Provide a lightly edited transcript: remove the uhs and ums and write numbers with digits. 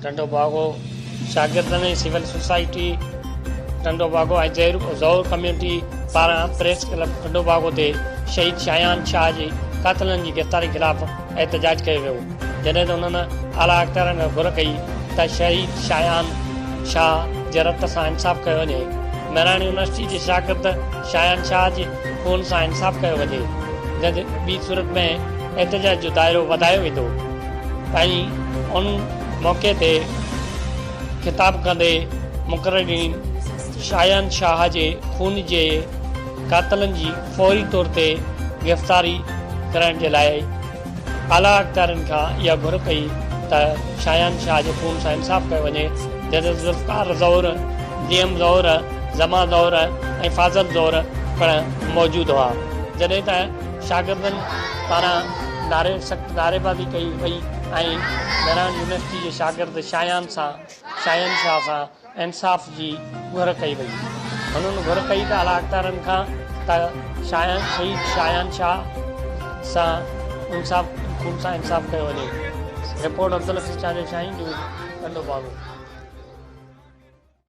ٽنڊوباگو، شاگردن ۽ civil society Tando Bago ۽ Zaur community پاران press club Tando Bago تي شهيد شايان شاهه جي قاتلن جي گرفتاري خلاف احتجاج ڪيو ويو، جڏهن ته انهن اعليٰ اختيارين کان گهر ڪئي ته شهيد شايان شاهه جي رت سان انصاف ڪيو وڃي، مهراڻ يونيورسٽي جي شاگرد شايان شاهه جي خون سان انصاف ڪيو وڃي، جنهن ٻي صورت ۾ احتجاج جو دائرو وڌايو ويندو. ۽ ان موقعي تي خطاب ڪندي مقررين شايان شاهه جي خون جي قاتلن جي فوري طور تي گرفتاري ڪرڻ جي لاء اعليٰ اختيارين کان اها گهر ڪئي ته شايان شاهه جي خون سان انصاف ڪيو وڃي، جڏهن ته ذوالفقار زئور، جي ايم زئور، زمان زئور ۽ فاضل زئور پڻ موجود هئا، جڏهن ته شاگردن پاران نعري سخت نعريبازي ڪئي وئي ۽ مهراڻ يونيورسٽي جي شاگرد شايان سان شايان شاهه سان انصاف جي گهر ڪئي وئي. هنن گهر ڪئي ته اعليٰ اختيارن کان ته شايان شهيد شايان شاهه سان انصاف خون سان انصاف ڪيو وڃي. Report Abdul Hafeez Chandio Shaheen news Tando Bago.